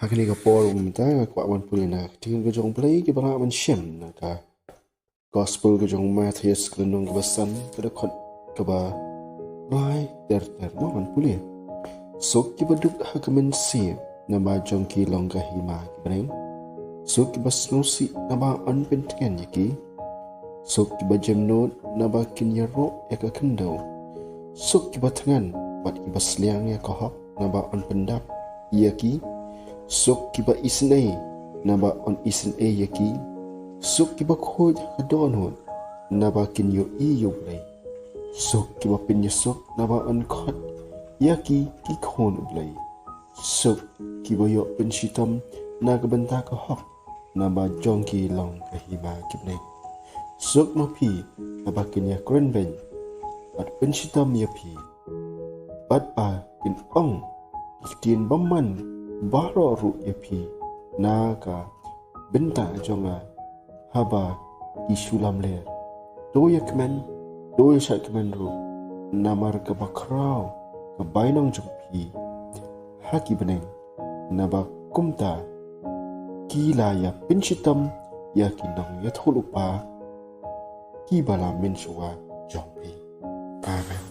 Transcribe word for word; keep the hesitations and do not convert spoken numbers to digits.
Ha kane ka por mynta nga kwah ban pule na ka ktien ka jong U Blei kaba lah ban shem na ka Gospel ka jong u Mathaios ka lynnong kaba san ka dkhot kaba lai ter ter mo ban pule. Suk kiba duk ha ka mynsiem naba jong ki long ka hima ki bneng. Suk kiba sngewsih naba yn pyntngen ïa ki. Suk kiba jemnud naba kin ïaroh ïa ka khyndew. Suk kiba thngan bad kiba sliang ïa ka hok naba yn pyndap ïa ki. Suk kiba isynei naba yn isynei ïa ki. Suk kiba khuid ha ka dohnud naba kin ïohi ïa U Blei. Suk kiba pynïasuk naba yn khot ïa ki ki khun U Blei. Suk kiba ïoh pynshitom na ka bynta ka hok naba jong ki long ka hima ki bneng. Suk ma phi naba kin ïakren beiñ bad pynshitom ïa phi. Bad ba kin ong ki ktien bymman baroh ruh ïa phi na ka bynta jong nga haba ki shu lamler. To ïakmen, to ïashah kmen ruh namar kaba khraw ka bainong jong phi ha ki bneng. Naba kumta ki la ïa pynshitom ïa ki nongïathuh lypa kiba la mynshuwa jong phi. Amen.